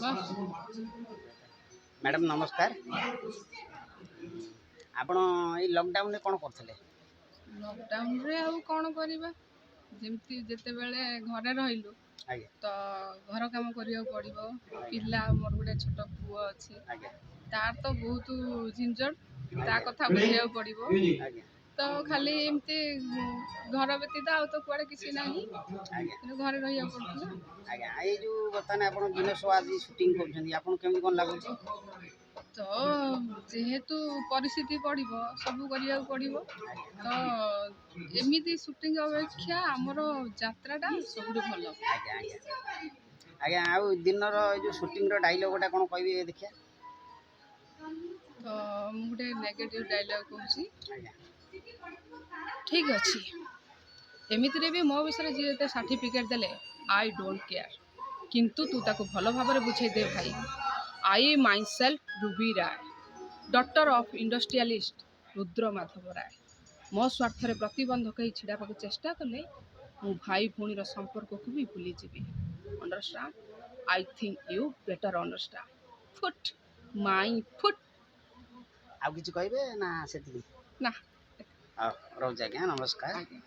ବାସ୍। Madam, ନମସ୍କାର। ଆପଣ ଏଇ ଲକଡାଉନରେ କ'ଣ କରୁଥିଲେ? ଲକଡାଉନରେ ଆଉ କ'ଣ କରିବା? ଯେମିତି ଯେତେବେଳେ ଘରେ ରହିଲୁ, ତ ଘର କାମ କରିବାକୁ ପଡ଼ିବ। ପିଲା, ମୋର ଗୋଟେ ଛୋଟ ପୁଅ ଅଛି। ତାର ତ ବହୁତ ଝିଞ୍ଝଟ, ତା କଥା ବୁଝିବାକୁ ପଡ଼ିବ। ତ ଖାଲି ଏମିତି ଘର ବ୍ୟତୀତ ଆଉ ତ କୁଆଡ଼େ କିଛି ନାହିଁ। କିନ୍ତୁ ଘରେ ରହିବାକୁ ପଡ଼ୁଥିଲା। ଆଜ୍ଞା, ଏଇ ଯେଉଁ ବର୍ତ୍ତମାନ ଆପଣ ଦିନ ଶୋ ଆଜି ସୁଟିଂ କରୁଛନ୍ତି, ଆପଣଙ୍କୁ କେମିତି କ'ଣ ଲାଗୁଛି? ତ ଯେହେତୁ ପରିସ୍ଥିତି ପଡ଼ିବ, ସବୁ କରିବାକୁ ପଡ଼ିବ। ତ ଏମିତି ସୁଟିଂ ଅପେକ୍ଷା ଆମର ଯାତ୍ରାଟା ସବୁଠୁ ଭଲ। ଆଜ୍ଞା, ଆଉ ଦିନର ଏଇ ଯେଉଁ ସୁଟିଂର ଡାଇଲଗ୍ଟା କ'ଣ କହିବେ ଦେଖିବା? ତ ମୁଁ ଗୋଟେ ନେଗେଟିଭ୍ ଡାଇଲଗ୍ କହୁଛି। ଆଜ୍ଞା। ଠିକ୍ ଅଛି, ଏମିତିରେ ବି ମୋ ବିଷୟରେ ଯିଏ ଯେତେ ସାର୍ଟିଫିକେଟ୍ ଦେଲେ I don't care. କିନ୍ତୁ ତୁ ତାକୁ ଭଲ ଭାବରେ ବୁଝେଇ ଦେ ଭାଇ, I myself Ruby Ray, daughter of industrialist Rudra Madhab Ray. ମୋ ସ୍ୱାର୍ଥରେ ପ୍ରତିବନ୍ଧକ ହେଇ ଛିଡ଼ା ହେବାକୁ ଚେଷ୍ଟା କଲେ ମୁଁ ଭାଇ ଭଉଣୀର ସମ୍ପର୍କକୁ ବି ଭୁଲିଯିବି। Understand? I think you better understand. Foot, my foot. ଆଉ କିଛି କହିବେ ନା ସେତିକି? ନା। ହଉ, ରହୁଛି ଆଜ୍ଞା, ନମସ୍କାର। ଆଜ୍ଞା।